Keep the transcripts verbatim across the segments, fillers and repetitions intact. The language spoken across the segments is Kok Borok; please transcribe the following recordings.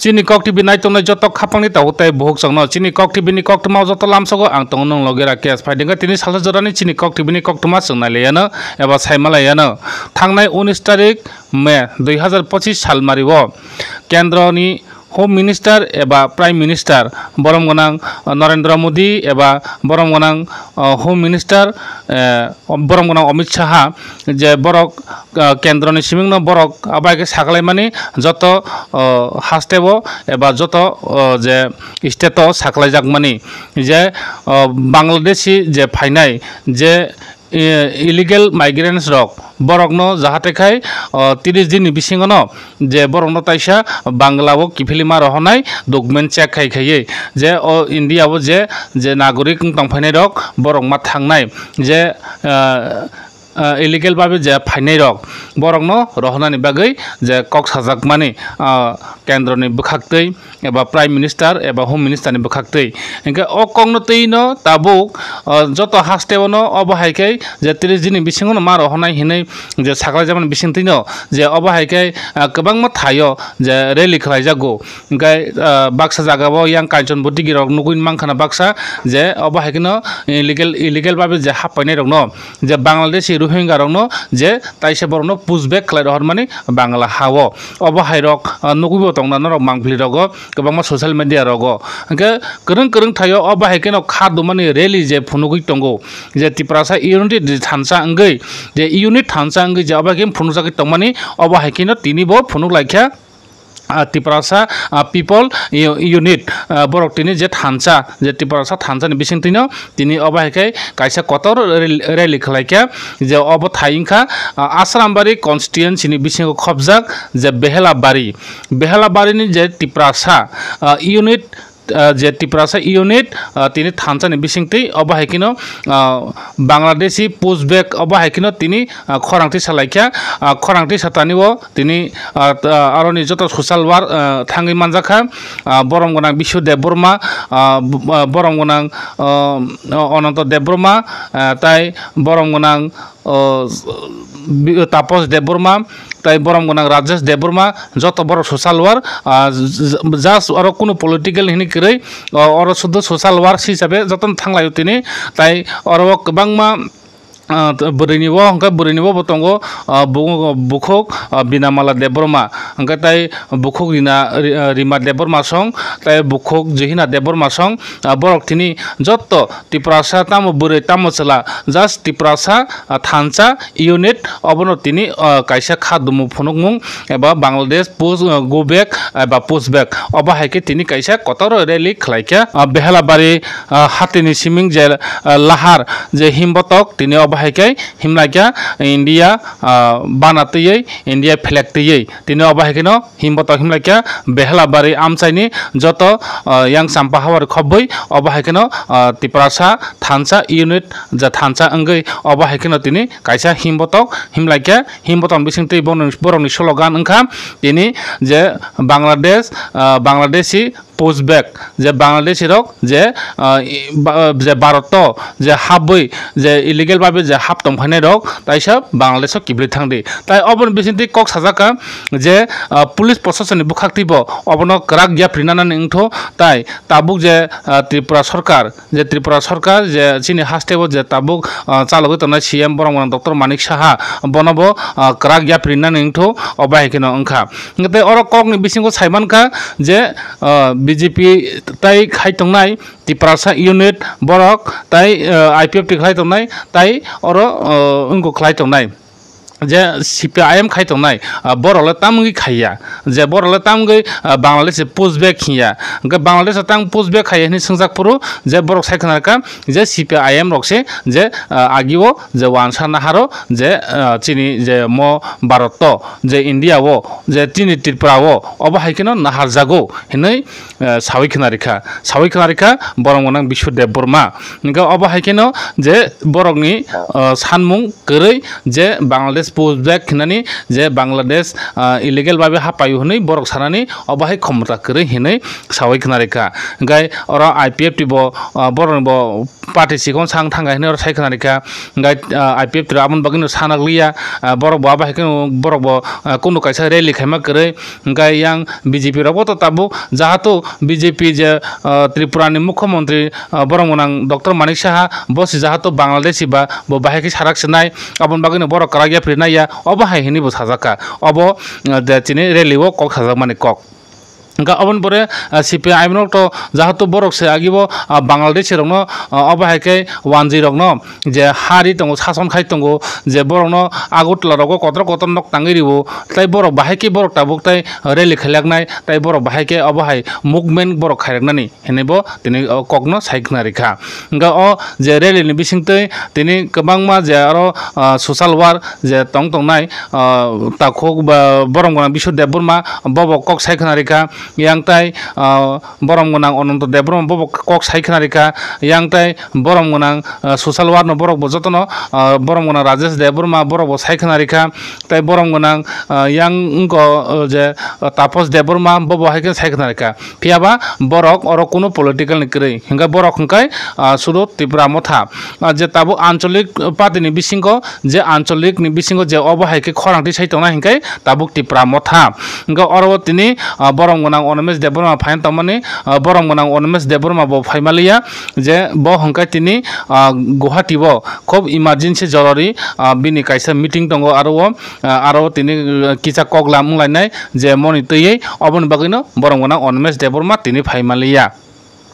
Chini Kok T V naitongnai joto khapangni tabuk tei buhuk chwngno chini Kok T V ni koktwma joto lamsogo ang tongo nwng logi Rakesh. Phaidi wngkha tini salsa jorani chini Kok T V ni koktwma chwng nailaiyano eba saimalaiyano. Thangnai unis tarik May dui hazar pochis salmario Kendroni Home Minister eba Prime Minister borom gwnang Narendra Modi eba borom gwnang Home Minister borom gwnang Amit Shah je borok kendroni simingno borok abo hai khe saklaimani joto hasteo eba joto je state o saklaijakmani je Bangladeshi je phainai je illegal migrants rok borokno jahate khai tris din ni bisingo no je borokno taisa Bangla o kiphilima rohornai document check khai khaiwi je o India o je je nagorik wng tong phainai rok borok ma thangnai je illegal babe je phainai rok borokno rohornani bagwi je kok sajakmani kendroni bwkhaktwi eba Prime Minister eba Home Minister ni bwkhaktwi. Hinkhe o kokno twino tabuk joto hasteo no obo hai khe je tris din ni bisingo no ma rohornai hinwi je saklaijakmani bisingtwino je obo hai khe kwbangma thaio je rally khlaijago. Hinkhe baksa jagao yang Kanchanpur digi rok nugwi mankha na baksa je obo hai kheno illegal illegal babe je happainai rokno je Bangladeshi Rohingya rokno je taisa borokno push back khlai rohormani Bangla hao. Obo hai rok nugwibo tongna norok mangpili rogo kwbangma social media rogo. Hinkhe kwrwng kwrwng thaio obo hai kheno kha dumani rally je phunugwi tongo je Tiprasa unity thansa wngwi je unit thansa wngwi je obo hai khe phunukjagwi tongmani obo hai kheno tini bo phunuk laikha. Tiprasa people unit borok tini je thansa je Tiprasa thansa ni bisingtwino tini obo hai khe kaisa kotor rally khlaikha je obo thai wngkha Asrambari constituency ni bisingo khobjak je Behelabari Behelabari ni je Tiprasa unit je Tiprasa unit tini thansa ni bisingtwi obo hai kheno Bangladeshi push back obo hai kheno tini khorang tisa laikha khorang tisa tani o tini aroni joto social work thangwi manjakha borom gwnang Bishu Debbarma borom gwnang Ananto Debbarma tai borom gwnang Tapos Debbarma tai borom gwnang Rajesh Debbarma joto borok social work just oro kunu political hini kwrwi oro sudhu social work hisabe jotono thanglaio tini tai oro kwbangma bwrwini bo hwnkhe bwrwini bo tongo bukhuk Binamala Debbarma hwnkhe tai bukhuk Rina Rima Debbarma song tai bukhuk Jihina Debbarma song borok tini joto Tiprasa tamo bwrwi tamo chwla just Tiprasa thansa unit obono tini kaisa kha dumu phunukmung eba Bangladesh push go back eba push back obo hai khe tini kaisa kotor rally khlaikha Behelabari hatini siming je lahar je himbotok tini obo hai khe himlaikha India bana twiwi India flag twiwi tini obo hai kheno himbotok himlaikha Behelabari amchaini joto yang champa hawari khobwi obo hai kheno Tiprasa thansa unit je thansa wngwi obo hai kheno tini kaisa himbotok himlaikha himbotok bisingtwi borokni slogan wngkha tini je Bangladesh Bangladeshi push back je Bangladeshi rok je je Bharat o je habwi je illegal babe je hap tongphainai rok taisa Bangladesh o kibli thangdi tai oboni bisingtwi kok sajakha je police proshasoni bwkhaktwi bo obono kwrak yapri nanani wngtho tai tabuk je Tripura sorkar je Tripura sorkar je chini hasteo je tabuk chalogwi tongnai C M borom gwnang Doctor Manik Saha bono bo kwrak yapri nani wngtho obo hai kheno wngkha. Tei oro kokni bisingo saimankha je B J P tai khai tongnai Tiprasa unit borok tai I P F T khlai tongnai tai oro wngkuk khlai tongnai. Je C P I M khai tongnai borok le tamgwi khaiya je borok le tamgwi Bangladesh push back hiya hwnkhe Bangladesh tang push back khaiya hinwi swngjak phuru je borok sai khna kha je C P I M rok se je agi o je wansa naharo je chini je mo Bharat o je India o je chini Tripura o obo hai kheno naharjago hinwi sawi khna rikha sawi khna rikha borom gwnang Bishu Debbarma hwnkhe obo hai kheno je borokni sanmung kwrwi je Bangladesh push back hinani je Bangladesh, ah, illegal babe hapaio hinui borok sanani obo hai khomota kwrwi hinui sawi khna rikha. Hingkhai oro I P F T bo, ah, borokni bo party sikon sang thangkha hinui oro sai khna rikha. Hingkhai, ah, I P F T rok aboni bagwino sana liya, ah, borok bo abo hai kheno borok bo, ah, kunu kaisa rally khaima kwrwi. Hingkhai yang B J P rokbo to tabuk jahato B J P je, ah, Tripura ni mukhyamantri, ah, borok gwnang Doctor Manik Saha bo si jahato Bangladeshi ba bo bahai khe sarak sinai. Aboni bagwino borok kwrak yapri naiya, obo hai hinwi bo sajak kha. Obo, ah, de chini rally o kok sajakmani kok. Hingkha oboni pore, ah, C P I M rok to jahato borok se agibo, ah, Bangladeshi rokno, ah, obo hai khe wanjwi rokno je ha ri tongo, sason khai tongo, je borokno Agartala rogo kotor kotor nok tangwi rio, tei borok bahai khe borok tabuk tei rally khailaknai, tei borok bahai khe obo hai movement borok khaijaknani. Hinwi bo tini o kokno sai khna rikha. Hingkha o je rally ni bisingtwi tini kwbangma je aro, ah, social work je tong tongnai, ah, takhuk ba borom gwnang Biswa Debbarma bobo kok sai khna rikha. Yang tai, ah, borom gwnang Ananta Debbarma bobo kok sai khna rikha. Yang tai borom gwnang, ah, social work no borok bo jotono, ah, borom gwnang Rajesh Debbarma borok bo sai khna rikha. Tai borom gwnang, ah, yang wngkha, ah, je, ah, Tapas Debbarma bobo hai khe sai khna rikha. Phiya ba borok oro kunu political ni kwrwi, hingkhe borok hingkhe, ah, sudu Tipra Motha. Ah, je tabuk ancholik party ni bisingo, je ancholik ni bisingo je obo hai khe khorang twi sai tongnai hingkhe tabuk Tipra Motha. Hingkhe oro o tini, ah, borom gwnang Animesh Debbarma phaina tongmani, ah, borom gwnang Animesh Debbarma bo phaima liya, je bo hingkhe tini, ah, Guwahati o khub emergency jorori, ah, bini kaisa meeting tongo aro o, ah, aro o tini, ah, kisa koklam wnglainai je moni twiwi oboni bagwino borom gwnang Animesh Debbarma tini phaima liya.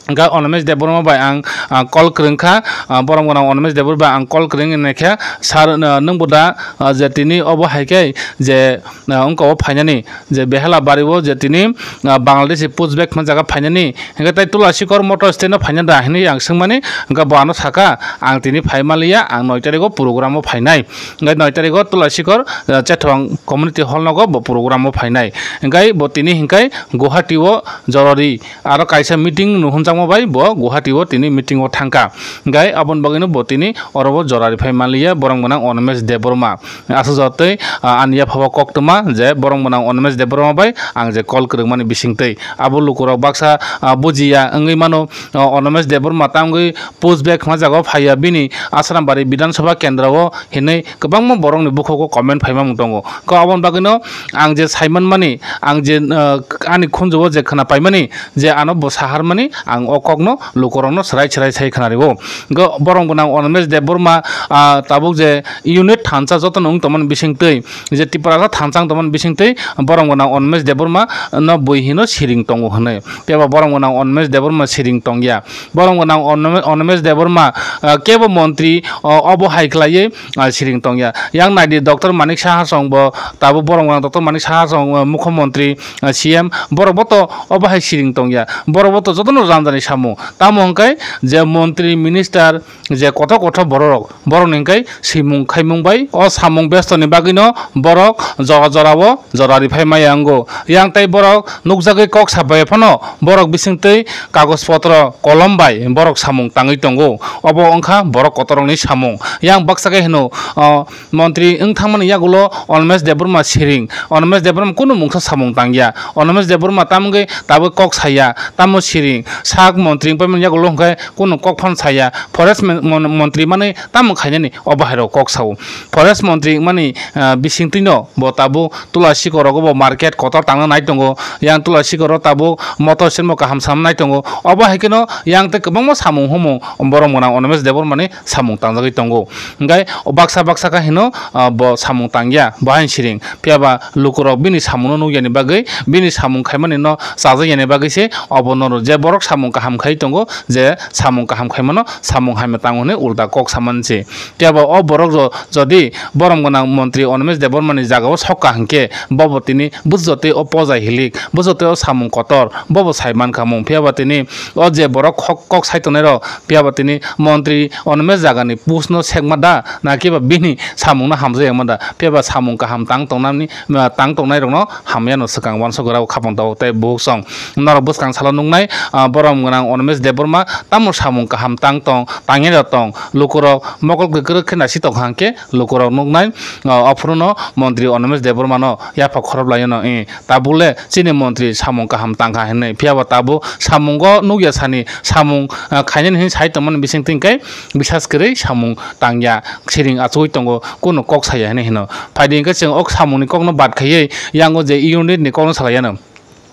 Hingkhe Animesh Debbarma bai ang, ah, call kwrwngkha, ah, borom gwnang Animesh Debbarma bai ang call kwrwng naikhe, "Sir, ah, nwng bo da, ah, je tini obo hai khe je, ah, wngkha o phainani, je Behelabari o je tini, ah, Bangladeshi push back hwnma jaga phainani, hingkhe tai Tulasikor motor stand o phaina da?" hinwi ang swngmani, hingkhe bo ano sakha, "Ang tini phaima liya, ang noi tarikh o program o phainai." Hingkhe noi tarikh o Tulasikor, ah, Chethwang Community Hall nogo bo program o phainai. Hingkhe bo tini hingkhe Guwahati o jorori aro kaisa meeting nuhunjakma bai bo Guwahati o tini meeting o thangkha. Hingkhe aboni bagwino bo tini oro bo jorari phai manliya borom gwnang Animesh Debbarma. Aswk jotoi, ah, ani yapha o koktwma je borom gwnang Animesh Debbarma bai ang je call kwrwngmani bisingtwi. Abo lukurok baksa, ah, bujiya wngwi mano, ah, Animesh Debbarma tamgwi push back hwnma jaga o phaiya bini Asrambari Bidhan Sabha kendra o hinwi kwbangma borokni bukhugo comment phaimamung tongo. Khe aboni bagwino ang je saimanmani, ang je, ah, ani khunju o je khwna paimani, je ano bo saharmani, ang o kokno lukurokno swrai swrai sai khwna rio. Hingkhe borom gwnang Animesh Debbarma, ah, tabuk je unit thansa jotono wng tongmani bisingtwi, je Tiprasa thansa wng tongmani bisingtwi borom gwnang Animesh Debbarma no bui hino siring tongo hwnwi. Phiya ba borom gwnang Animesh Debbarma siring tongya. Borom gwnang Anime-, Animesh Debbarma, ah, kebo montri, o-, obo hai khlaiwi, ah, siring tongya. Yang naidi Doctor Manik Saha song bo tabuk borom gwnang Doctor Manik Saha song, ah, mukhyamantri, ah, C M, borok bo to obo hai siring tongya. Borok bo to jotono jani jani samung. Tamo hwnkhe je montri minister je kotor kotor borok rok, borok ni hwnkhe swimung khaimung bai o samung besto ni bagwino borok jora jora o jora riphai maya wngo. Yang tei borok nukjagwi kok sabai phano borok bisingtwi kagoj potro kolom bai borok samung tangwi tongo. Obo wngkha borok kotor rokni samung. Yang baksa khe hino, o, montri wng thangmani yagulo Animesh Debbarma siring. Animesh Debbarma kunu mungsa samung tangya. Animesh Debbarma tamgwi tabuk kok saya, tamo siring. Sak montri wngpaimani yagulo hwnkhe kunu kok phano saya. Forest mon-, mon-, montri manwi tamo khainani obo hai rok kok sao. Forest montri wngmani, ah, bisingtwino bo tabuk Tulasikor rogo bo market kotor tangna nai tongo. Yang Tulasikor o tabuk motor sirmo kaham sam nai tongo. Obo hai kheno yang tei kwbangma samung humung borom gwnang Animesh Debbarmani samung tangjagwi tongo. Hingkhe baksa baksa khe hino, ah, bo samung tangya, bo haino siring. Phiya ba lukurok bini samungno nukyani bagwi, bini samung khaimani no chajaknani bagwi se obo no rw. Je borok samung kaham khai tongo, je samung kaham khaimano samung hamya tango hwnwi ulta kok samani se. Phiya ba o borok jo-, jodi borom gwnang montri Animesh Debbarmani jagao sokka hinkhe bobo tini bujotwi o pojai hilik, bujotwi o samung kotor, bobo sai mankha mung. Phiya ba tini o je borok kok, kok sai tongnai rok, phiya ba tini montri Animesh jagani post no sekma da, na khe ba bini samung no hamjak ya ma da, phiya ba samung kaham tang tongnani, tang tongnai rok no hamya no swkang uansuk rw kha. Tei buhuk song norok bwskang salo nuknai, ah, borom gwnang Animesh Debbarma tamo samung kaham tang tong, tangya tong, lukurok mokol kwkrwk khe naisik tong kha hwnkhe lukurok nuknai, ah, ophuru no montri Animesh Debbarma no yapha khorop lai no, eh, tabuk le chini montri samung kaham tang kha hinwi. Phiya ba tabuk samungo nukya sani samung, ah, khainani hinwi sai tongmani bising twi khe bisas kwrwi samung tangya, siring achugwi tongo, kunu kok saya hinwi hino. Phaidi hwnkhe chwng o samungni kokno bad khaiwi yango je unit ni kokno salai yano.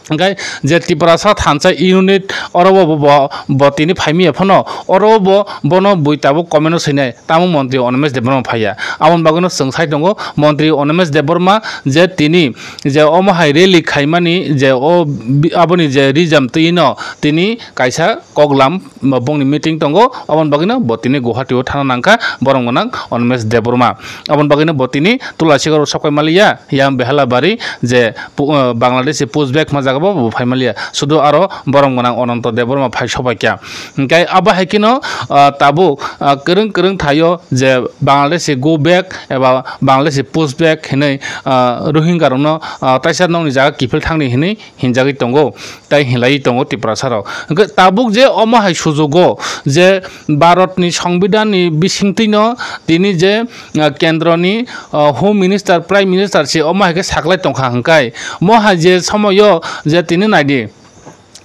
Hwnkhe je Tiprasa thansa unit oro bo, bo, bo, bo tini phaimiya phano oro bo bono bui tabuk comment o swinai, tamo montri Animesh Debbarma phaiya. Aboni bagwino chwng sai tongo montri Animesh Debbarma je tini je omo hai rally khaimani je o bi-, aboni je rijam twi no tini kaisa koklam bongni meeting tongo, aboni bagwino bo tini Guwahati o thana nangkha borom gwnang Animesh Debbarma. Aboni bagwino bo tini Tulasigor o sokai maliya, yang Behalabari je pu-, uh, Bangladeshi push back ma jaga bo bo phai maliya, sudu aro borom gwnang Ananta Debbarma phai sobaikha. Hwnkhe abo hai kheno, uh, tabuk, uh, kwrwng kwrwng thaio je Bangladeshi go back eba Bangladeshi push back hinwi, uh, Rohingya rokno, uh, taisa nokni jaga kiphil thangdi hinwi hinjagwi tongo, tei hinlaiwi tongo Tiprasa rok. Hwnkhe tabuk je omo hai sujugo je Bharatni Songbidanni bisingtwino tini je, ah, kendroni, ah, Home Minister, Prime Minister se omo hai khe saklai tongkha hwnkhe, mo hai je somoyo je tini naidi,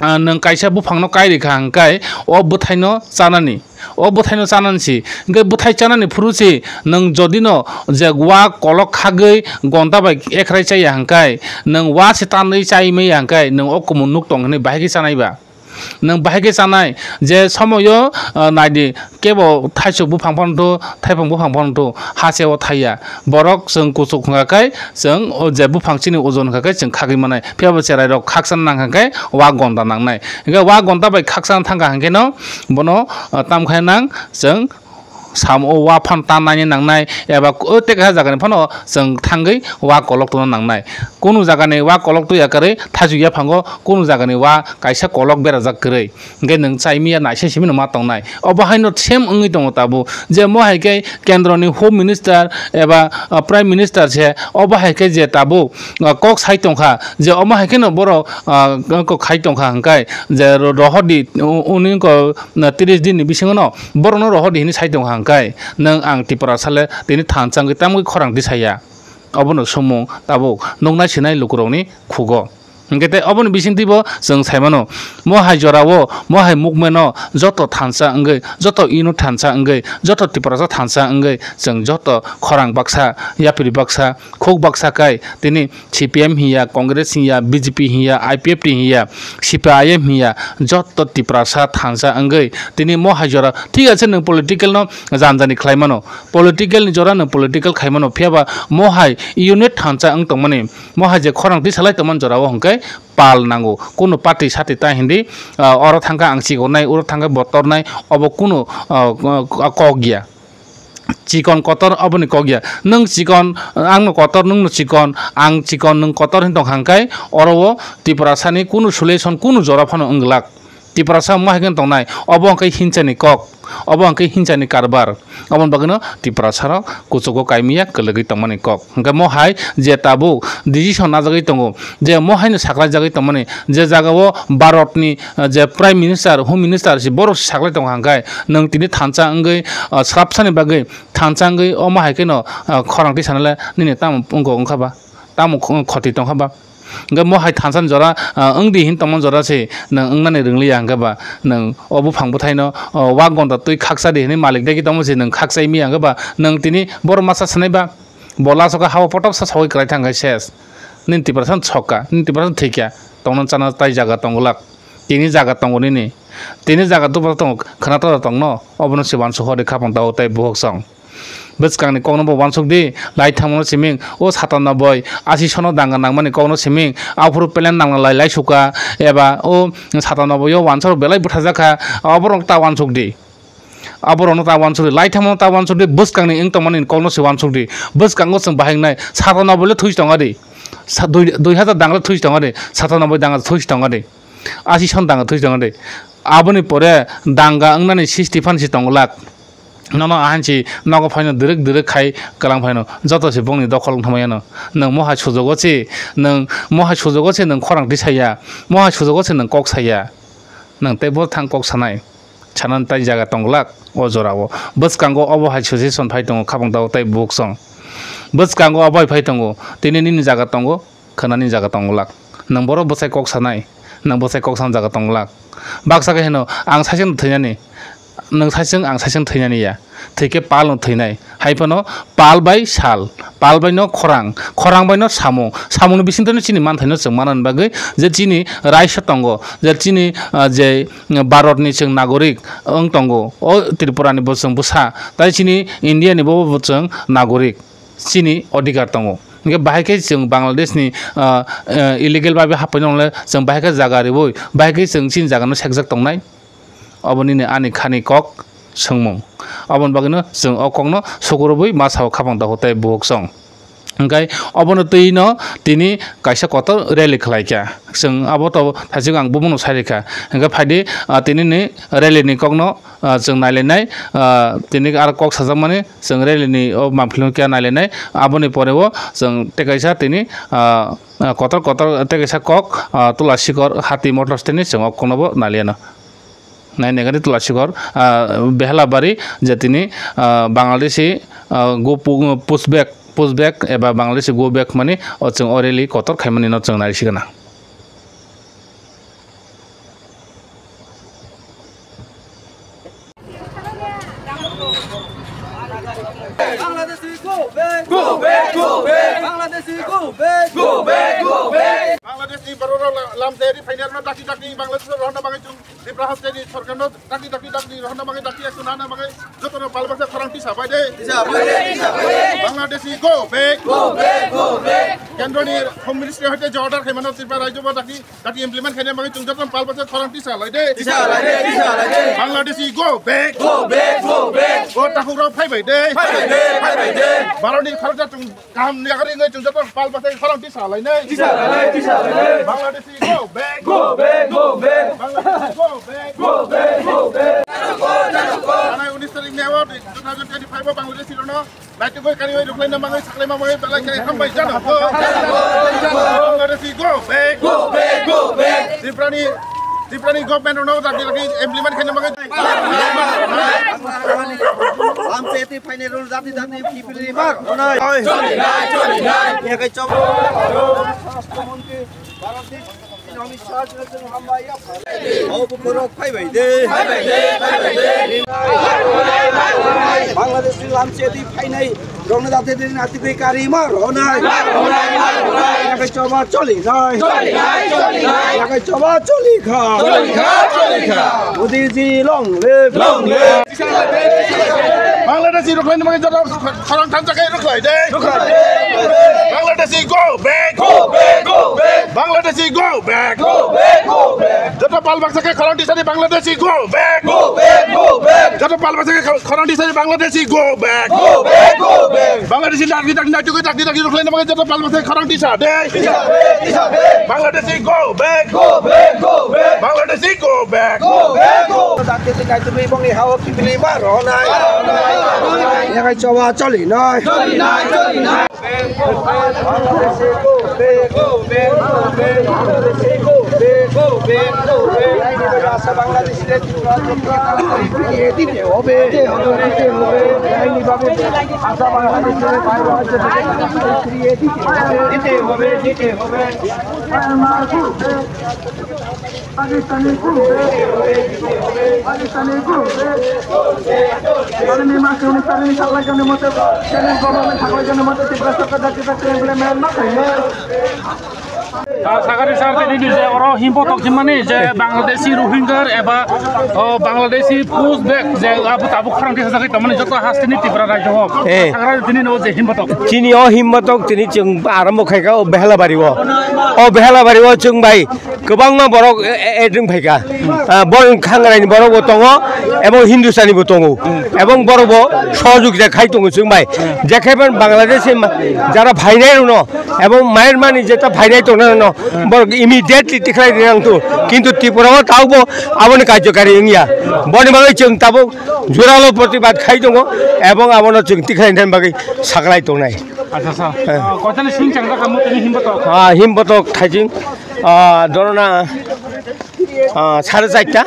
ah, nwng kaisa buphangno kai rikha hwnkhe o bwthaino chanani. O bwthaino chanani si. Hwnkhe bwthai chanani phuru si nwng jodino je wa kolok khagwi gonta bai ekhrai chaya hwnkhe, nwng wa se tanwi chai maya hwnkhe, nwng o kumun nuk tong hinwi bahai khe chanai ba? Nwng bahai khe chanai je somoyo, ah, naidi kebo thaisuk buphang phano thu, thaiphang buphang phano thu, ha se o thaiya. Borok chwng kuchuk hwnkha khe, chwng o je buphang chini ojon hwnkha khe chwng khagwi manai, phiya bo cherai rok khakchang nang hwnkha khe wa gonda nangnai. Hwnkhe wa gonda bai khakchang thangkha hwnkhe no bono, ah, tam khai nang chwng sam o wa phan tan nani nangnai, eba o tei kaisa jaga ni phano chwng thangwi wa kolok tongna nangnai. Kunu jaga ni wa kolok twi ya kwrwi thaichuk yaphango, kunu jaga ni wa kaisa kolok berajak kwrwi. Hwnkhe nwng chai miya naisai simi no ma tongnai. Obo haino same wngwi tongo tabuk. Je mo hai khe kendroni Home Minister eba, ah, Prime Minister se obo hai khe je tabuk, ah, kok sai tongkha je omo hai kheno borok, ah, kok khai tongkha hwnkhe je ro-, rohordi u-, uni ko, na, tris din ni bisingo no borokno rohordi hinwi sai tongkha hwnkhe nwng ang Tiprasa le tini thansa wngwi tamgwi khorang tisaya. Obono sumung tabuk nuknai sinai lukurokni khugo. Hwnkhe tei oboni bisingtwibo chwng saimano, mo hai jorao, mo hai movement-o joto thansa wngwi, joto ino thansa wngwi, joto Tiprasa thansa wngwi, chwng joto khorang baksa, yapri baksa, khuk baksa kai, tini C P M hiya, Congress hiya, B J P hiya, I P F T hiya, C P I M hiya, joto Tiprasa thansa wngwi, tini mo hai jora, thik ase, nwng political-no janjani khlaimano, political-ni jora nwng political khaimano, phiyaba mo hai unit thansa wng tongmani, mo hai je khorang twi salai tongmani jorao hwnkhe pal nango. Kunu party sati ta hindi, ah, oro thangkha ang chikonai, oro thangkha bo tornai, obo kunu, ah, ah, kok ya. Chikon kotor oboni kok ya. Nwng chikon, ah, angno kotor, nwngno chikon, ang chikon, nwng kotor hin tong hangkai, oro o Tiprasani kunu solution, kunu jora phano wng glak. Tiprasa mo hai khe tongnai, obo hwnkhe hinchani kok, obo hwnkhe hinchani karbar. Oboni bagwino Tiprasarok kuchugo kaimiya kwlwgwi tongmani kok. Hwnkhe mo hai je tabuk decision najagwi tongo, je mo haino saklaijagwi tongmani, je jagao Bharatni, ah, je Prime Minister, Home Minister si borok si saklai tongo hwnkhe nwng tini thansa wngwi, ah, swrapsani bagwi thansa wngwi omo hai kheno, ah, khorang twi sanale nini tamo wngkha ba? Tamo kho-, khoti tongkha ba? Hwnkhe mo hai thansa ni jora, ah, wng di hin tongma jora se nwng wngnani rwngliya hwnkhe ba, nwng o buphang bwthaino, o, wa gonda twi khaksa di hinwi malik dagi tongma se nwng khakchai miya hwnkhe ba, nwng tini borok masa sanai ba, bo lasoka hao potoksa sogwi kwlai thang khe ses. Nini Tiprasa no sokka, nini Tiprasa no thwikya, tongna chana tai jaga tongo lak. Tini jaga tongo nini. Tini jaga dophar tongo, khwna tora tongno, obono se uansuk hor di khapang tao tei buhok song. Bwskangni kokno bo uansuk di, lai thangmano siming, o satanoboi, asi sono danga nangmani kokno siming, aphuru plan nangna lai lai suka, eba o satanoboi o uansuk belai bwthajak kha, oborok ta uansuk di. Aborokno ta uansuk di, lai thangmano ta uansuk di, bwskangni wng tongmani kokno se uansuk di, bwskango chwng bahai wngnai, satanoboi le thuis tonga di, sa-, dui, dui hazar danga le thuis tonga di, satanoboi danga thuis tonga di. Asi son danga thwi tongo de. Aboni pore danga wngnani sixty phan si tongo lak. Nono ahanchi nogo phaino direk direk khai kwlang phaino joto se bongni dokhol wng thangmani. Nwng mohai sujogo se, nwng mohai sujogo se nwng khorang tisaya, mohai sujogo se nwng kok saya. Nwng tei bo thang kok sanai. Sanani tai jaga tong glak o jorao. Bwskango obo hai situation phai tongo, khapang tao tei bukhuk song. Bwskango obo hai phai tongo, tini nini jaga tongo, khwnani jaga tong glak. Nwng borok bwsai kok sanai, nwng bwsai kok sana jaga tong glak. Baksa khe hino, "Ang saisung thwinani, nwng saisung, ang saisung thwinani ya." Thwikhe pal no thwinai. Hai phano pal bai sal, pal bai no khorang, khorang bai no samung, samung ni bisingtwi no chini manthaino chwng manani bagwi je chini raisa tongo, je chini, ah, je Bharat ni chwng nagorik wng tongo, o Tripura ni bo chwng bwsa, tai chini India ni bo bo chwng nagorik, chini odhikar tongo. Hingke bahai khe chwng Bangladesh ni, ah, ah, illegal bai happai nongle chwng bahai khe jaga riwi, bahai khe chwng chini jaga no sekjak tongnai. Obo nini ani khani kok swngmung. Oboni bagwino chwng o kokno sukurubui ma sao khapang tahu tei buhuk song. Hingkai obono twi no tini kaisa kotor rally khlai kha. Chwng abo to thaichuk ang bubuno sai rikha. Hingke phaidi, ah, tini ni rally ni kokno, ah, chwng nailainai, ah, tini aro kok sajakmani chwng rally ni o mangpili khe nailainai. Aboni pore o chwng tei kaisa tini, ah, ah, kotor kotor tei kaisa kok, ah, Tula Sikor Hati Motors tini chwng o kokno bo nailiano. Nai nai gani Tula Sikor, ah, Behelabari je tini, ah, Bangladeshi, ah, go pu-, push back, push back eba Bangladeshi go back mani o chwng o rally kotor khaimani no chwng nai sigana. Bangladeshi go back! Go back, go back! Bangladeshi go back! Go back, go back! Bangladesh ni borok rok la-, lam tayari phainai rok no dakti dakti Bangladesh rok rohorna bagwi chwng Tripura haste ni sorkar no dakti dakti dakti rohorna bagwi dakti action nana bagwi joto no pal baksa khorang tisa bai de. Tisa bai de, tisa bai de. Bangladeshi go back! Go back, go back! Kendro ni Home Ministry hoite je order khaimano Tripura rajyo bo dakti dakti implement khaina bagwi chwng joto pal baksa khorang tisa lai de. Tisa lai de, tisa lai de. Bangladeshi go back. Go back, go back. O takhuk rok phai bai de. Phai bai de, phai bai de. Bharat ni khoroksa chwng kaham ni yakarwi wngwi chwng joto pal baksa khorang tisa lai nai. Tisa lai nai, tisa lai nai. Bangladeshi go back. Go back, go back. Bangladeshi go back. Go back, go back. Anai unis tarik May o two thousand twenty-five o Bangladeshi rok no Naitugwi kariwi rwkhlaina bagwi saklaima bagwi belai khe hambai jano. Bangladeshi go back. Go back, go back. Tripurani, Tripurani government rokno dagi dagi implement khaina bagwi. Lamcheti phainai rok jati jati kipili mar. Choli nai, choli nai. Yakai chok. Swrashtra Mantri Bharat Desh. Obo borok phai bai de. Phai bai de, phai bai de. Bangladesh ni lamcheti phainai rokno jate de nati kari ma ronai. Yakai choba choli nai. Choli nai, choli nai. Yakai choba choli kha. Choli kha, choli kha. Modi ji long live. Long live. Bangladeshi rwkhlaina bagwi joto khorang thansa khe rwkhlai de. Bangladeshi go back. Go back, go back. Bangladeshi go back. Go back, go back. Joto pal baksa khe khorang tisani Bangladeshi go back. Go back, go back. Joto pal baksa khe khorang tisani Bangladeshi go back. Go back, go back. Bangladeshi dakti dakti dakti dakti dakti rwkhlaina bagwi joto pal baksa khe khorang tisa de. Tisa de, tisa de. Bangladeshi go back. Go back, go back. Bangladeshi go back. Go back, go. Dakti dakti bongni hao kibili ma ronai. Yakai choba choli nai. Choli nai, choli nai. Pakistani group, Pakistani group, আগামী মাসে উনিশ তারিখ সাতাশ জনের মধ্যে central government থাকলে জনের মধ্যে তীব্র সরকার জাতীয় ইমপ্লিমেন্ট না করলে Ah, sakari sar tini ni je oro himbo tok himani je Bangladeshi Rohingya eba, oh, Bangladeshi push back je abo tabuk khorang tisa jagwi tongmani joto hasteni Tripura rajyo o. Eh. Sakari tini no je himbo tok. Chini o himbo tok tini chwng arambo khaika o Behelabari o. O Behelabari o chwng bai Kwbangma borok e, e, e, wng phaikha. Ah, borok Khangraini borok bo tongo, ebong Hindustani bo tongo, ebong borok bo sohojogita khai tongo chwng bai. Jekhe ban Bangladesh ni ma-, jara phainai rokno, ebong Myanmar ni jeta phainai tongnai rokno, borok immediately tikhlai rinang tu. Kintu Tripura o tabuk bo aboni karjokari wngya. Boni bagwi chwng tabuk joralo protibad khai tongo, ebong abono chwng tikhlai nani bagwi saklai tongnai. Acha, sir. Eh. Ah, koitani sing chang jakha mo tini himbotok? Ah, himbotok thaijing, ah, dorona, ah, sare charta.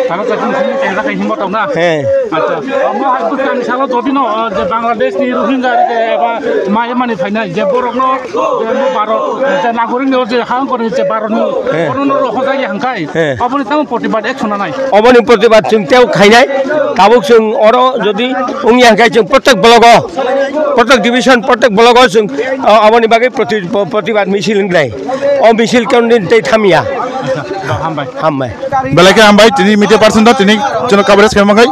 Sare charta sing chang jakha himbotok na? He. Acha. Mo hai bwskang salo jodi no, ah, je Bangladesh ni Rohingya je eba Myanmar ni phainai je borok no, je mo Bharat, je nagorik ni je hang kori je Bharat ni, he, kono no rohorjak ya hangkai. He. Aboni tamo protibad action nanai. Oboni protibad chwng tei khainai. Tabuk chwng oro jodi wngya hwnkhe chwng protek blogo, protek division, protek blogo chwng, o, aboni bagwi proti-, protibad misil wngnai. O misil kondin tei thamya. Hambai. Hambai. Belai khe hambai, tini media person da tini chwng coverage khaima khai.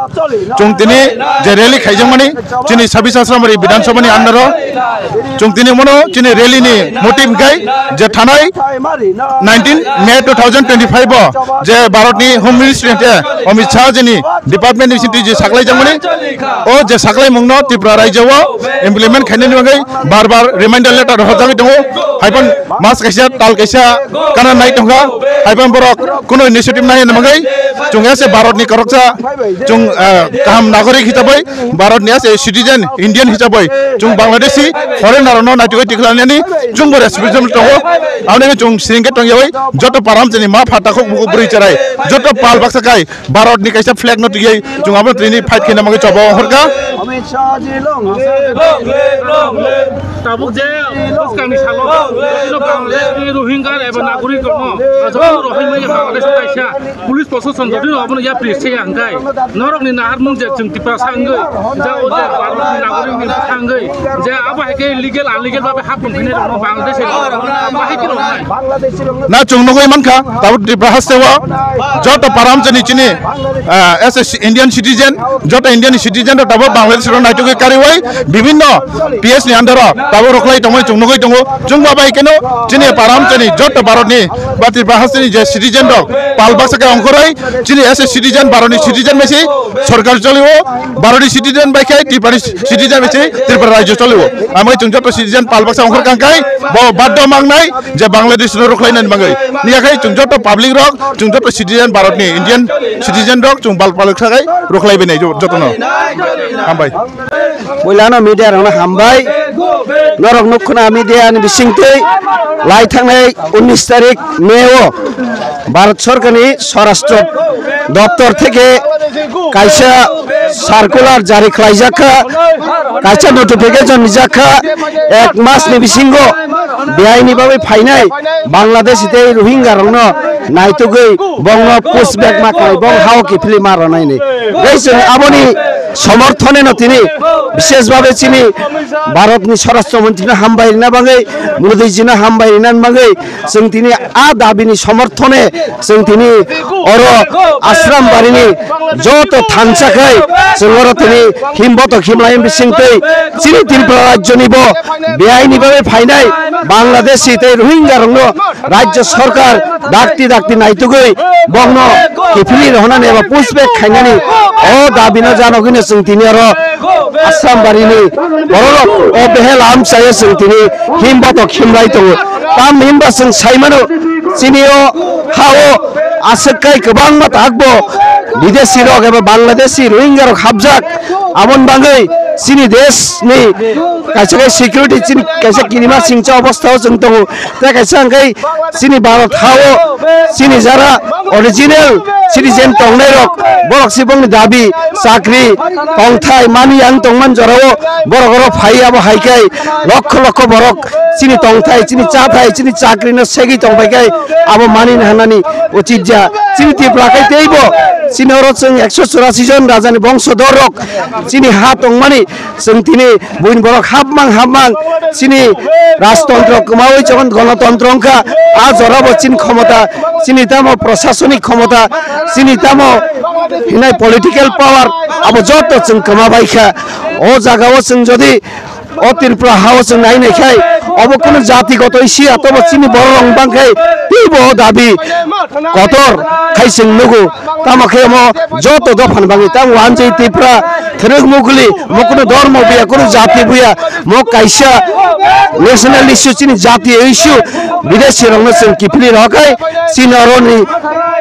Chwng tini je rally khaijakmani, chini sabis Asramari Bidhan Sabha ni under o chwng tini mono chini rally ni motive khai je thanai nineteen May two thousand twenty-five o je Bharat ni Home Ministry hwnkhe Amit Shah jini department ni bisingtwi je saklai jakmani, o je saklaimung no Tripura rajya o implement khainani bagwi bar bar reminder letter rojagwi tongo. Haiphano mas kaisa tal kaisa kana nai tongkha, haiphano borok kuno initiative nai hwnwi bagwi chwng ya se Bharat ni koroksa chwng, ah, kaham nagorik hisabai Bharat ni as a citizen, Indian hisabai chwng Bangladeshi foreigner no naitugwi tikhlani chwngbo responsible tongo. Aboni chwng sringkhe tongyawi joto param chini ma pha takhuk bukhuk bwrwi cherai joto pal baksa kai Bharat ni kaisa flag no twiwi chwng abo tini fight khaina bagwi choba ongkhorkha. Tabuk je bwskangni salo Bangladesh ni Rohingya eba nagorik rokno joto rohormani Bangladesh kaisa Police proshashan jodi no abono yapri se ya hwnkhe norokni naharmung je chwng Tiprasa wngwi, je o je Bharatni nagorik ni bwsa wngwi, je abo hai khe legal unlegal babe hap tongphinai rokno Bangladesh ni abo hai khe roknai. Na chwng nugwi mankha, tabuk Tripura haste o joto param chini chini, ah, as a ci-, Indian citizen, joto Indian citizen rok tabuk Bangladesh rok naitugwi kariwi bibinno P S ni under o tabuk rwkhlai tongmani chwng nugwi tongo. Chwng ba bai kheno chini param chini joto Bharat ni ba Tripura haste ni je citizen rok pal baksa khe ongkhorwi chini as a citizen Bharat ni citizen bai se sorkar choliwo, Bharat ni citizen bai khe Tripura ni citizen bai se Tripura rajyo choliwo. Amai chwng joto citizen pal baksa ongkhor kang kai bo baddo mangnai je Bangladesh no rwkhlai nani bagwi. Niya khai chwng joto public rok, chwng joto citizen Bharat ni Indian citizen rok chwng bal pal kha kai rwkhlai bai nai joto no. Hambai. Puilano media rokno hambai. Norok nukkha na media ni bisingtwi lai thangnai unnish tarik May o Bharat Sorkarni Swarashtra Doptor theke kaisa circular jari khlaijak kha, kaisa notification rijak kha, ek mas ni bisingo beaini bagwi phainai Bangladeshi tei Rohingya rokno naitugwi bongno push back ma khlai, bong hao kiphilwi ma rwnaini. Tei chwng aboni somorthone no tini bishesh bhabe chini Bharatni Swarashtra Montrino hambai rina bagwi, Modiji no hambai rina bagwi chwng tini a dabini somorthone chwng tini oro Ashram barini joto thansa khai chwng oro tini himbotok himlai bisingtwi chini Tripura rajyoni bo beaini bagwi phainai Bangladeshi tei Rohingya rokno Rajya Sorkar dakti dakti naitugwi bongno kiphilwi rohonani eba push back khainani o dabino janogwino chwng tini oro Assam barini bororok o behel amchaio chwng tini himbotok himlai tongo. Tamni hinba chwng saimano chini o ha-o aswk kai kwbangma takbo bideshi rok eba Bangladeshi Rohingya rok hapjak. Aboni bagwi chini desh ni kaisa kai security chini kaisa kirima singcha obostha o chwng tongo. Tei kaisa hwnkhe chini Bharat ha-o chini jara original citizen tongnai rok, borok si bongni dabi chakri tongthai mani yang tongman jorao borok oro phai abo hai khe lokho lokho borok chini tongthai, chini chathai, chini chakri no segwi tongbai khe abo mani hanani uchit ja. Chini Tripura khai teibo chini oro chwng ekso churasi jon rajani bongsodor rok chini ha tongmani. Chwng tini buini borok hapmang hapmang chini rajtontro kwmawi chokon gonotontro wngkha. A jorabo chini khomota, chini tamo prosasonik khomota, chini tamo hinai political power, abo joto chwng kwma bai kha. O jagao chwng jodi O Tripura hao chwng nai nai khai, obo kunu jati goto isi ya, tobo chini borok rok bang khai, teibo o dabi kotor khai chwng nugo. Tamo khe omo joto dophan bangwi tamo wanjwi Tripura thwrwk muguli, mo kunu dormo buya, kunu jati buya, mo kaisa national issue, chini jati issue, bidesi rokno chwng kiphilwi rw khai, chini oroni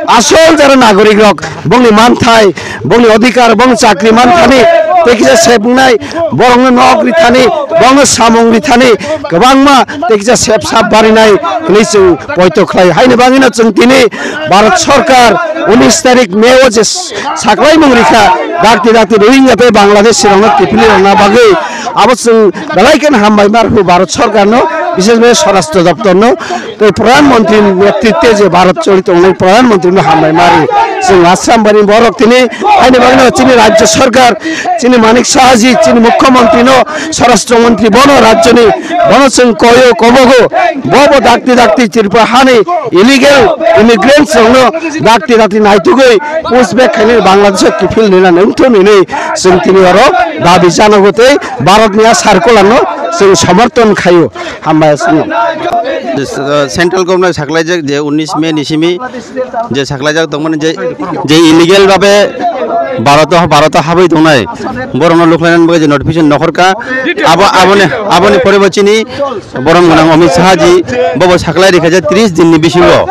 asol jara nagorik rok, bongni manthai, bongni odhikar, bong chakri man thani, tei kisa sep wngnai, borokno nok ri thani, borokno samung ri thani, kwbangma tei kisa sep sap barinai hwnwi chwng poito khlai. Haini bagwino chwng tini Bharat Sarkar unis tarik May o je saklaimung rikha, dakti dakti Rohingya tei Bangladeshi rokno kiphilwi rwna bagwi abo chwng belai kheno hambai ma rw Bharat Sarkarno, bishesh kore Swarashtra Doptorno. Tei Pradhan Mantri netritwe je Bharat choli tongnai Pradhan Mantri no hambai mari. Chwng Assam bari borok tini haini bagwi no chini Rajya Sarkar, chini Manik Saha ji, chini Mukhyamantri no, Swarashtra Mantri bono rajyoni, bono chwng koyo kobogo, bo bo dakti dakti Tripura hani illegal immigrants rokno dakti dakti naitugwi push back khainai Bangladesh o kiphil nina nungthun hinwi chwng tini oro dabi janago tei Bharat ni a circular no chwng somorthon khaio. Hambai aswkno. Central government saklaijak je unis May ni simi je saklaijak tongmani je, je illegal babe Bharat o, Bharat o habwi tongnai borokno lukhlainani bagwi je notification nokhorkha, abo, aboni, aboni pore bo chini borom gwnang Amit Shah ji bobo saklai rikha je tris din ni bisingo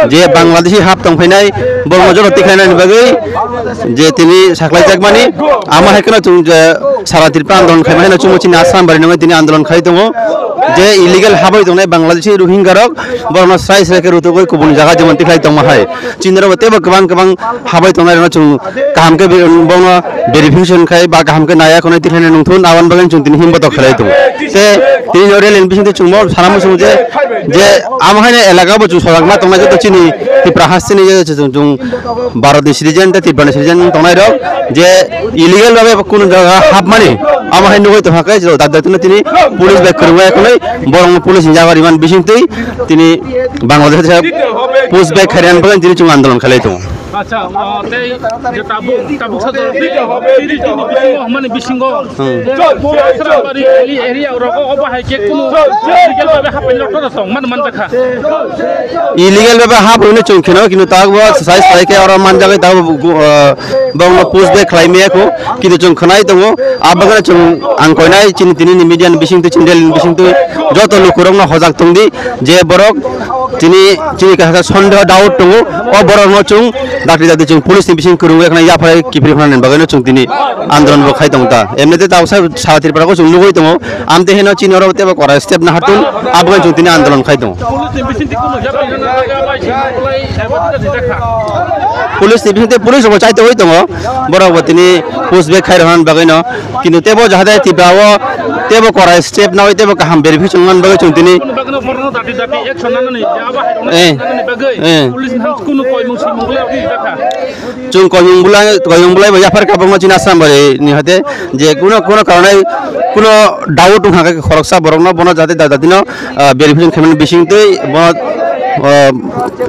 je Bangladeshi hap tongphainai borokno joto tikhlainani bagwi je tini saklaijakmani, amo hai kheno chwng je sara Tripura andolon khaima hai no chwngbo chini Assam bari nungwi tini andolon khai tongo. Je illegal habwi tongnai Bangladeshi Rohingya rok, borokno srai srai khe rutugwi kubun jaga jemon tikhlai tongma hai. Chini rok teibo kwbang kwbang habwi tongnai rokno chwng kaham khe be-, bono verification khai ba kaham khe naya khwnwi tikhlaina nungthun, aboni bagwi chwng tini himbo tok khlai tongo. Tei tini no rally ni bisingtwi chwngbo sana muchungo je, je amo hai no elaka bo chwng sojak ma tongnai joto chini Tripura hasteni je chwng, chwng Bharat ni citizen tei Tripura ni citizen tongnai rok je illegal babe kunu jaga hapmani, amo hai nugwi tongkha khe, je dak dak tini police bai kwrwngwi khwnwi borokno police ni jaga rimani bisingtwi tini Bangladesh push back khairani bagwi tini chwng andolon khlai tongo. Acha, ah, tei je tabuk, tabuk sa tini, tini, tini bisingo, hamani bisingo, Hmm. je Srambari area rogo obo hai khe kunu illegal babe hapmani rok tong man, man jakha. Illegal babe hap hwnwi chwng kheno, kintu tabuk bo sai sai khe oro manjagwi tabuk, uh, bongno push back khlai maya kho, kintu chwng khwnai tongo. Abagana chwng ang koinai chini tini ni media ni bisingtwi, chini rally ni bisingtwi joto lukurokno hojak tongdi je borok tini chini kaisa sondeho doubt tongo, o borokno chwng dakti dakti chwng police ni bising kwrwngwi khna yaphai kiphilwi khna bagwino chwng tini andolon bo khai tongo ta. Emnite tabuk sa, sara Tripura ko chwng nugwi tongo. Amte heno chini oro tebo korai step na hatun, aboni chwng tini andolon khai tongo. Police ni bising tei police rok bo chai tongwi tongo, borok bo tini push back khai rwna bagwi no, kintu tebo jahate Tripura o tebo korai step nawi tebo kaham verification man bagwi chwng tini. Eh. Eh. Chwng koimung bulai, koimung bulai bo yaphar kabangma chini Assam bari ni hate je kuno, kuno karonai kuno doubt wngkha khe khoroksa borokno bono jate da-, jatino, ah, verification khaimani bisingtwi bono, ah,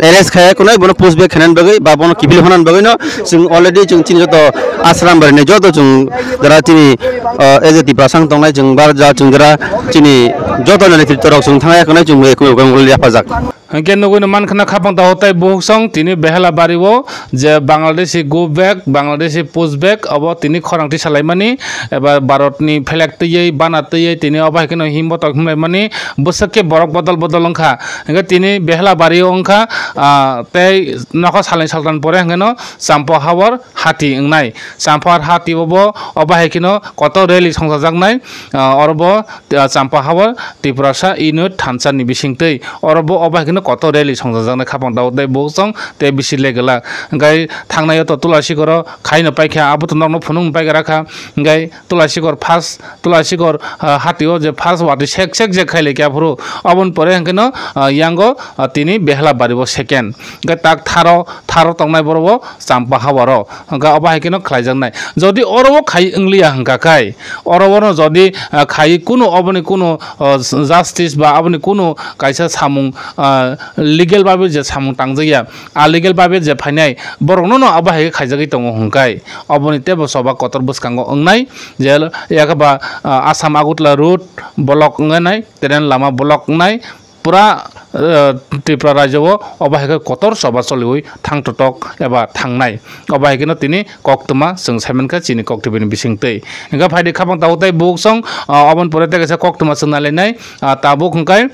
arrest khaya kunai bono push back khainani bagwi ba bono kiphil honani bagwi no chwng already chwng chini joto Assam bari ni joto chwng jara chini, ah, A J T Prasang tongnai chwng bar ja chwng jara chini joto nani twi torok chwng thangya kunai chwng bai kunai yaphajak. Hingke nugui no mankha na khapang tago tei buhuk song tini behela bari o je Bangladeshi go back, Bangladeshi push back, obo tini khorang tisa laimani eba Bharat ni flag twiwi, bana twiwi tini obo hai kheno himbo tok himlaimani bwswk khe borok bodol bodol wngkha. Hingke tini behela bari o wngkha, ah, tei nokha salnwi saltan pore hingke no Champa Hawar hati wngnai. Champa Hawar hati o bo obo hai kheno kotor rally songchajaknai, ah, oro bo ah, Champa Hawar Tiprasa Unit thansa ni bisingtwi oro bo obo hai kheno kotor rally songchajaknai khapang tago tei buhuk song tei bisi legela. Hingke thangnai o to Tulasikor o khaino paikha, abo to nokno phunukno paikha rakha. Hingke Tulasikor first, Tulasikor, ah, hati o je first watwi sek sek je khai laikha aphuru, oboni pore hingke no, ah, yango, ah, tini behela bari bo second. Hingke tak tharo, tharo tongnai borok bo Champa Hawar o. Hingke obo hai kheno khlaijaknai. Jodi oro o khai wngliya hingka khai, oro o no jodi, ah, khai kunu oboni kunu, ah, justice ba aboni kunu kaisa samung, ah, legal babe je samung tangjakya, a legal babe je phainai borokno no abo hai khe khaijagwi tongo hwnkhai, oboni teibo choba kotor bwskango wngnai je yakhe ba, ah, Assam Agartala road block wngnai, train lama block wngnai, pura, ah, Tripura rajyo o obo hai khe kotor choba choliwi thangtotok eba thangnai. Obo hai kheno tini koktwma chwng saimankha chini koktwbini bisingtwi. Hwnkhe phaidi khabang tabuk tei buksong, ah, oboni pore tei kaisa koktwma chwng nailainai, ah, tabuk hwnkhai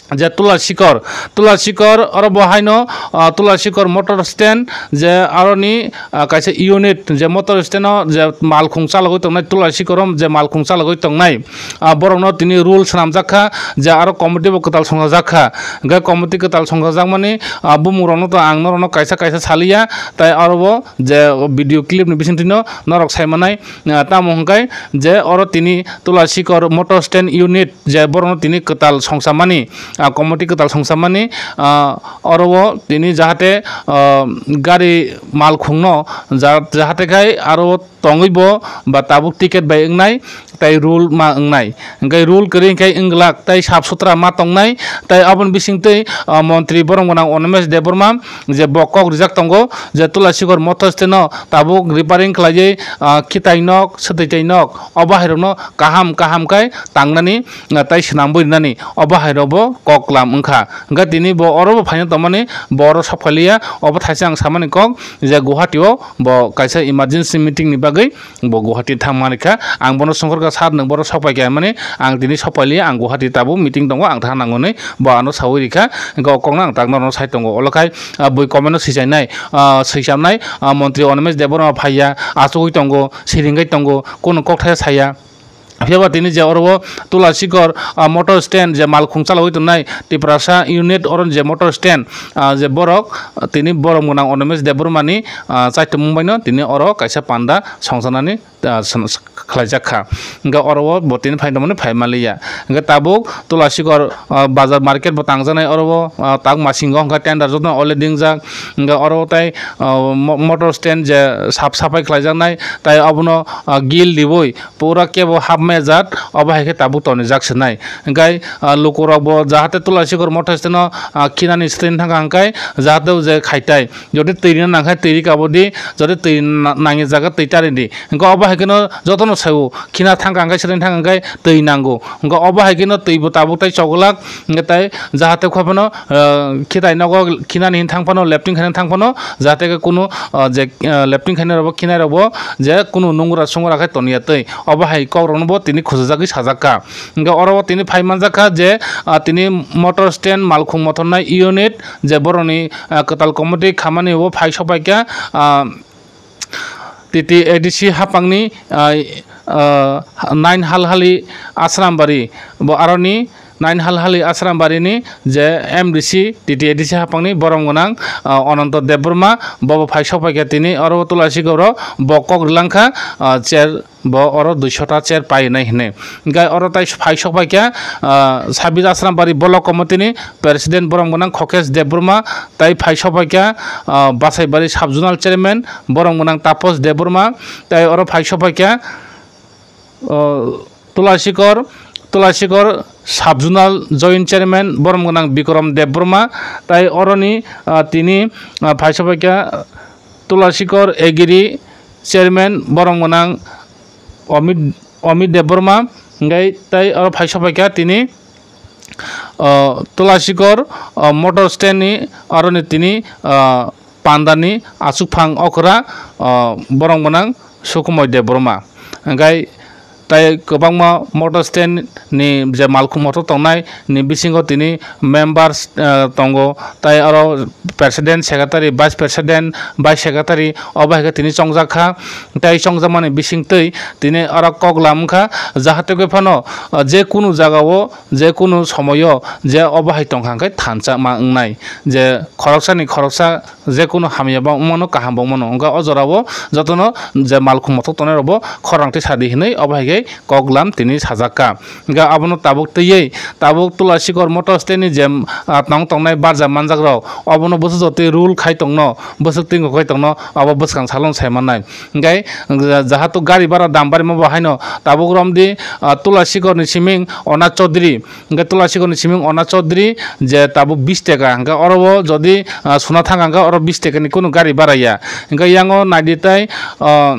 je Tulasikor, Tulasikor oro bo haino, ah, Tulasikor motor stand je aroni, ah, kaisa unit je motor stand o je malkhung chalogwi tongnai, Tulasikor o je malkhung chalogwi tongnai, ah, borokno tini rule swnamjak kha je aro committee bo kwtal songchajak kha. Hwnkhe committee kwtal songchajakmani, ah, bumungrokno to ang norokno kaisa kaisa saliya, tai aro bo je video clip ni bisingtwino norok saimanai, ah, tamo hwnkhe je oro tini Tulasikor motor stand unit je borokno tini kwtal songchamani, ah, committee kwtal songchamani, ah, oro o tini jahate, ah, gari malkhungno ja-, jahate khai aro tongwi bo ba tabuk ticket bai wngnai tei rule ma wngnai. Hwnkhe rule kwrwi hwnkhe wng glak tei sap sutra ma tongnai tei aboni bisingtwi, ah, montri borom gwnang Animesh Debbarma je bo kok rijak tongo je Tulasikor motor stand no tabuk repairing khlaiwi, ah, khitai nok, swtwi tei nok obo hairokno kaham kaham khe tangnani, ah, tei swnamwi rinani obo hai rokbo kok lam wngkha. Hwnkhe tini bo oro bo phaina tongmani bo oro sok phailiya, obo thaisa ang samani kok je Guwahati o bo kaisa emergency meeting ni bagwi bo Guwahati thangmani kha. Ang bono songkhorkha, "Sir, nwng boro sok paikha," hinmani, "Ang tini sok pailiya, ang Guwahati tabuk meeting tongo, ang thang nango," hinwi bo ano sawi rikha. Hwnkhe o kokno ang tak norokno sai tongo. Olo khai, ah, bui comment no swichainai, ah, swichamnai, ah, montri Animesh Debbarma phaiya, achugwi tongo, siringwi tongo, kunu kokthai saya. Phiya ba tini je oro o Tulasikor, ah, motor stand je malkhung chalogwi tongnai Tiprasa unit oro je motor stand, ah, je borok, ah, tini borom gwnang Animesh Debbarmani, ah, chaitumung baino tini oro kaisa panda songchanani, ah, khlaijak kha. Hwnkhe oro o bo tini phai tongmani phai manliya. Hwnkhe tabuk Tulasikor, ah, bazar market bo tangjaknai oro o, ah, tak masingo hwnkhe tender jotono already wngjak. Hwnkhe oro o tai, ah, mo-, motor stand je sap sapai khlaijaknai tai abono, ah, gil diwi pura kebo hapmaya jat, obo hai khe tabuk tonijak se nai. Hwnkhe, ah, lukurokbo jahate Tulasikor motor stand-o, ah, khinani swtwi thangkha hwnkhe jahate o je khaitai. Jodi twi rina nangkhe twi rika bo di, jodi twi na-, nangya jaga twi ta ri di. Hwnkhe obo hai kheno jotono saio, khina thangkha hwnkhe swtwi thangkha hwnkhe twi nango. Hwnkhe obo hai kheno twi bo tabuk tai chogwlak, hwnkhe tai jahate kha phano, ah, khitai nogo khinani hin thang phano, lepting khainani thang phano, jahate khe kunu, ah, je, ah, lepting khainai rokbo, khinai rokbo je kunu nungra sungra khe toniya twi. Obo hai kok rokno bo tini khujajagwi sajak kha. Hwnkhe oro o tini phai manjak kha je, ah, tini motor stand malkhung mothornai unit je borokni, ah, kwtal committee khamani o phai sok pai kha, ah, T T A D C haphangni, ah, ah, nine Halhali Asrambari bo aroni nine Halhali Asrambarini je M D C, T T A D C haphangni borom gwnang, ah, Ananto Debbarma, bobo phai sok pai kha tini oro Tulasikoro bo kok rilang kha, ah, chair bo oro duisho ta chair painai hinwi. Hwnkhe oro tai phai sok pai kha, ah, Sabir Asrambari Block Committee ni President borom gwnang Khokesh Debbarma, tai phai sok pai kha, ah, Basaibari Sub Zonal Chairman borom gwnang Tapos Debbarma, tai oro phai sok pai kha, ah, Tulasikor, Tulasikor Sub Zonal Joint Chairman borom gwnang Bikram Debbarma, tai oroni, ah, tini, ah, phai sok pai kha Tulasikor Agiri Chairman borom gwnang Amit, Amit Debbarma, hwnkhe tai oro phai sok pai kha tini, ah, Tulasikor, ah, motor stand ni aroni tini, ah, pandani achukphang okra, ah, borom gwnang Sukumoi Debbarma. Hwnkhe tai kwbangma motor stand ni je malkhung motor tongnai ni bisingo tini members, ah, tongo, tai oro president, secretary, vice president, vice secretary, obo hai khe tini chongjak kha. Tai chongjakmani bisingtwi tini oro kok lam wngkha, jahate khe phano, ah, je kunu jagao, je kunu somoyo je obo hai tongkha hwnkhe thansa ma wngnai, je khoroksani khoroksa je kunu hamya bo wngmano, kaham bo wngmano, wngkha o jorao jotono je malkhung mothok tongnai rokbo khorang tei sadi hinwi obo hai khe koklam tini sajak kha. Hingke abono tabuk twiwi tabuk Tulasikor motor stand ni je, ah, tong tongnai barja manjak rok, obono bwswk jotwi rule khai tongno, bwswk twi khai tongno, abo bwskang salon sai mannai. Hingke jahatu gari bara dam barima bo haino tabuk romdi, ah, Tulasikor ni siming Ona Chaudhary, hingke Tulasikor ni siming Ona Chaudhary je tabuk bis taka, hingke oro o jodi, ah, suna thang hingke oro bis taka ni kunu gari bara ya. Hingke yango naidi tai, ah,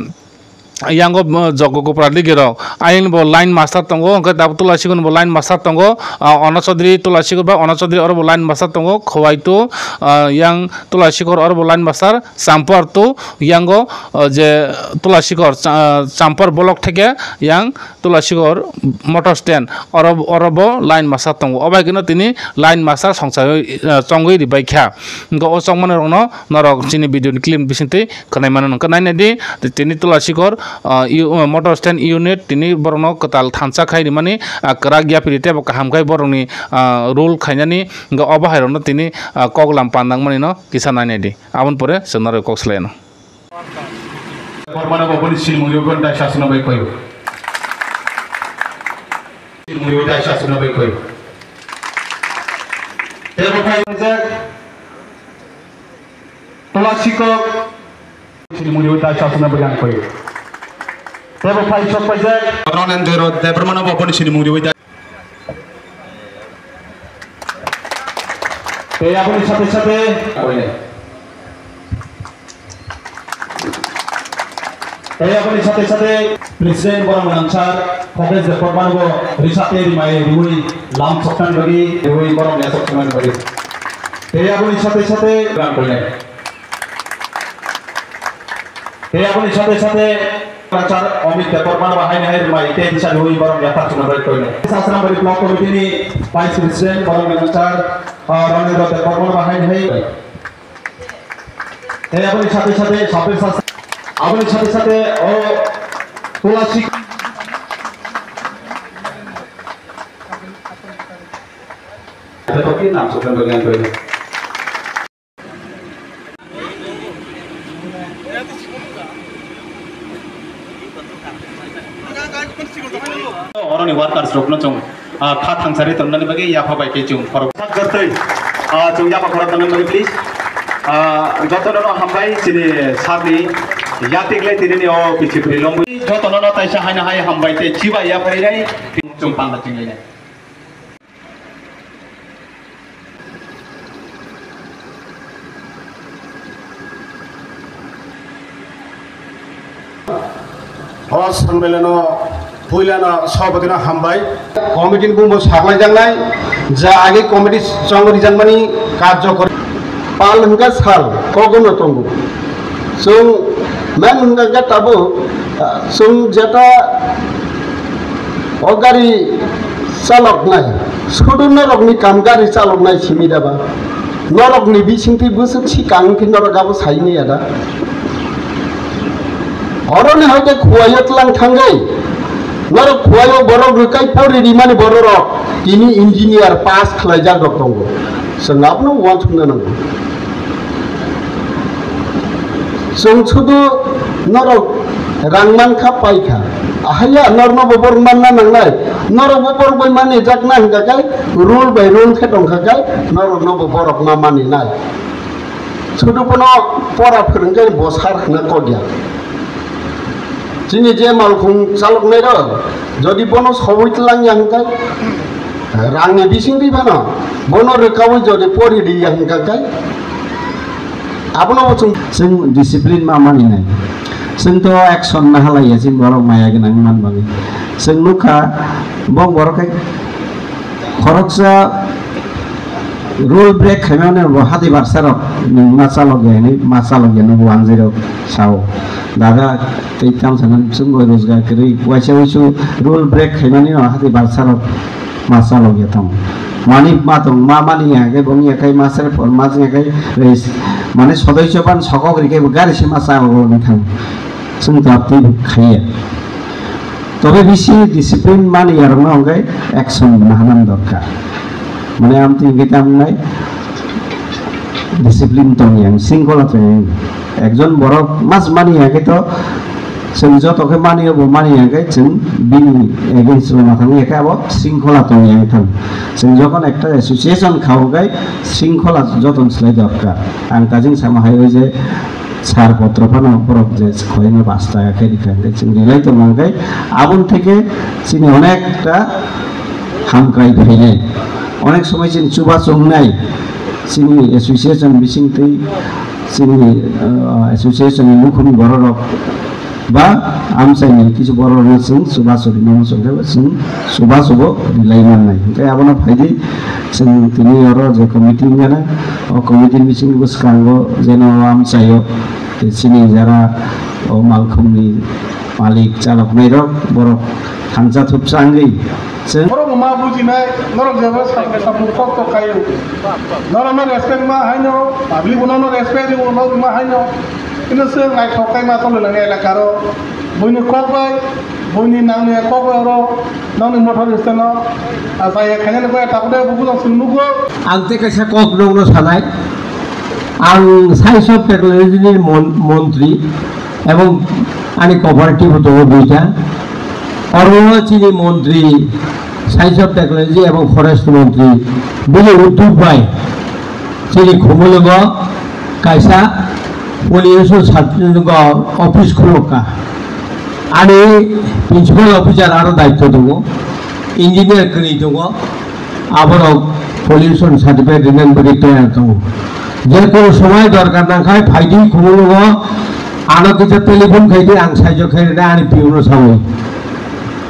yango, uh, Joggo Gopra Digi rok. Ayang bo line master tongo, hingke tabuk Tulasikor ni bo line master tongo. Ah, Ona Chaudhary Tulasikor ba Ona Chaudhary oro bo line master tongo. Khowai to, ah, yang Tulasikor oro bo line master. Champar to yango, ah, je Tulasikor, Cha-, Champar block theke yang Tulasikor motor stand oro, oro bo line master tongo. Obai keno tini line master songchai, ah, chongwi ribai kha. Hingke o chongmani rokno norok chini video ni clip bisingtwi khwnai mano nokha. Nai nai di, tini Tulasikor, ah, u-, motor stand unit tini borokno kwtal thansa khai rimani, ah, kwrak yapri tei bo kaham khai borokni, ah, rule khainani, hingke obo hai rokno tini, ah, koklam pandang mani no kisa nai nai di. Aboni pore chwng norok kok salai no. Kormano bo boni sinimung rwui bai daisa swnambai koi. Sinimung rwui bai daisa swnambai koi. Tebo phai jak. Tulasikor. Sinimung rwui bai daisa swnambai koi. Tebo phai sok bai jak. Ronenjoro Debbarmano bo boni sinimung rwui bai daisa. Tei aboni sate sate, tei aboni sate sate President borok nangsa Khokesh Debbarma bo risate rimai riwi lam soktan bagi riwi borok ya soktan bagi. Tei aboni sate sate, tei aboni sate sate Sir Amit Debbarma ba haini hai mai tei bisa lui borok yaphar chuma bai koino. Sasram bari Block Committee ni Vice President borok ni Sir, ah, Ranendra Debbarma ba haini hai. Tei aboni sate sate Sabir Sasram, aboni sate sate o Tulasi. Tei nam soktan bai koino. Oroni workers rokno chwng, ah, kha thangsari tongnani bagwi yapha bai khe chwng khorok sak jartwi, ah, chwng yapha khorok tongnani bagwi please. Ah, jotono no hambai chini sakni yatik le tinini o pichi phri longwi jotono no taisa haino hai hambai tei chibai yapharinai chwng panda chwng lainai. O sammelano puilano sobodino hambai. Committee ni bumbo saklaijaknai, ja age committee chongrijakmani karjokor. Pal hwnkha sal, kogono tongo. Chwng men hwnkha khe tabuk, ah, chwng jeta o gari chaloknai, sudu norokni kam gari chaloknai simi da ba? Norokni bisingtwi bwswk si kang khe norok abo sai manya da? Oroni hai khe Khowai o tlang thangwi norok Khowai o borok rwkai pori rimani bororok tini engineer pass khlaijak rok tongo. Chwng abono uansukna nango. Chwng sudu norok rang mankha paikha. Ahaya norokno bo borok manna nangnai. Norok bo borok bai mani jakna hwnkha khe rule by rule khe tongkha khe norokno bo borok ma maninai. Sudu bono pora phwrwngkhe bo sar hwnna kok ya. Chini je malkhung chaloknai rok, jodi bono sogwi tlang ya hwnkhe, rangni bisingtwi phano bono rwkaui jodi pori di ya hwnkhe, abono bo chwng. Chwng discipline ma maninai. Chwng to action ma halai ya, chini borok maya gwnang man bagwi. Chwng nukha, bo borok khe khoroksa rule break khaimani bo hati barsa rok nwng ma chalok ya hinwi ma chalok ya nw wanjwi rok sao. Dada tei tamsa nang chwng bai rojgar kwrwi waisa waisa rule break khaimani no hati barsa rok ma chalok ya tong. Mani ma tong ma mani ya khe bong ya khai ma sere por ma ya khai reis mane sodoi choban sokok ri khai bo gari se ma cha bo ni thang. Chwng to twi khaiya. Tobe bisi discipline mani yarokno hwnkhe action nahanani dorkar. Mane amtwi hwnkhe tamo wngnai discipline tongya, shringkhola tongya. Ekjon borok mas mani ya khe to Chwng joto khe mani, obo mani ya khe chwng bini against rwna thang ya khe abo shringkhola tong ya thang. Chwng jokhon ekta association kha hwnkhe shringkhola joton slai dorkar. Ang tajing sama hai oi je sar potro phano borok je khoino basta ya khe rikha hwnkhe chwng rilai tong ya khe aboni theke chini onekta hamkrai phainai. Onek somoi chini chubachu wngnai, chini association bisingtwi chini, ah, association ni mukhung bororok ba amchaini kisu bororokno chwng chubachu rinani chwngkhe chwng chubachubo rilai mannai. Hwnkhe abono phaidi chwng tini oro je committee wngnai, o committee ni bising bwskango jeno o amchaio tei chini jara o malkhungni malik chaloknairok borok thansa thupsa wngwi chwng. Borok bo ma bujinai, norok jeba sa-, samung kok tok khaio. Norok no respect ma haino, public bo norok respect rwo, norok ma haino. Kino chwng naithok khe ma tongwi nang elakaro. Buini kok bai, buini nangni kok bai oro, nangni mothor stand o. Asa ye khainani bai takde buku jang chwng nukgo. Ang tei kaisa kok nokno sanai. Ang Science of Technology ni mon-, montri. Ebong ani cooperative tongo duita. Oro chini montri, Science of Technology ebong Forest montri, bini uddog bai chini Khumulwngo kaisa pollution certificate office khulokha. Ani principal officer aro daityo tongo, engineer kwnwi tongo. Aborok pollution certificate rinani bagwi tayar tongo. Je kono somoi dorkar nangkhai phaidi Khumulwngo, ano kisa telephone khaidi, ang saijo khe rwnai ani P O no saui.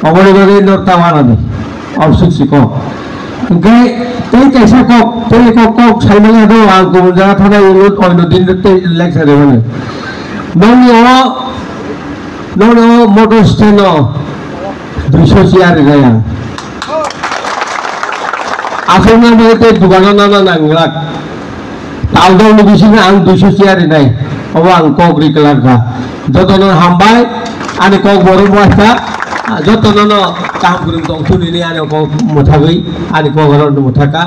Oboni bagwi nor ta wanadi, obsuk si kok. Hwnkhe tei kaisa kok, tei kok, kok saimanya do ang kubun jaga thana ulo oino din tei lecture rimani. Nongni o, nongni o motor stand o duiso chair rinai ang. Aswknai bagwi tei dukano nana nanglak. Taldolni bisingo ang duiso chair rinai. Obo ang kok ri kwlak kha. Jotono hambai, ani kok borok bo kha. Jotono no kaham kwrwng tong thun hwnwi ani kok mwthagwi, ani kok oro mwthakha.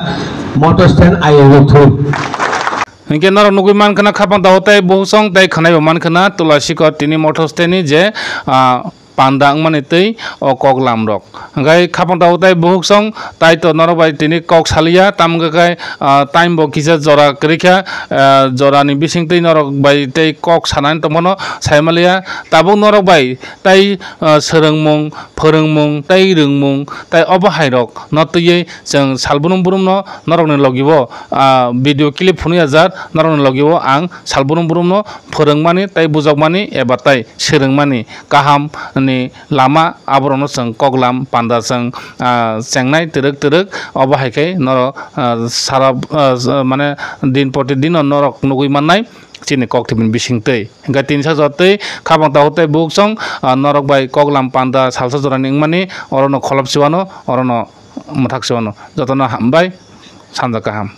Motor stand ayego thun. Hinkhe norok nugwi mankha na khapang daho tei buhuk song tei khwnai bo mankha na Tulasikot tini motor stand ni je, ah, panda wngmani tei o kok lam rok. Hwnkhe khapang tabuk tai buhuk song tai to norok bai tini kok saliya, tamo hwnkhe, ah, time bo kisa jora kwrwi kha, ah, jora ni bising twi norok bai tei kok sanani tongphano sai manliya. Tabuk norok bai tai, ah, swrwngmung, phwrwngmung, tei rwngmung, tei obo hai rok no twiwi chwng sal brum brum no norok ni logi o, ah, video clip phunuk ya jak norok ni logi o ang sal brum brum no phwrwngmani tei bujokmani eba tai swrwngmani kaham ni lama, aborokno chwng koklam panda chwng, ah, chengnai twrwk twrwk. Obo hai khe norok, ah, sara, ah, mane din proti dino norok nugwi mannai chini koktwmani bisingtwi. Hwnkhe tinsa jotwi khapang takhuk tei bukhuk song, ah, norok bai koklam panda salsa jorani wngmani orono kholop siwano orono mwthak siwano jotono hambai sanja kaham.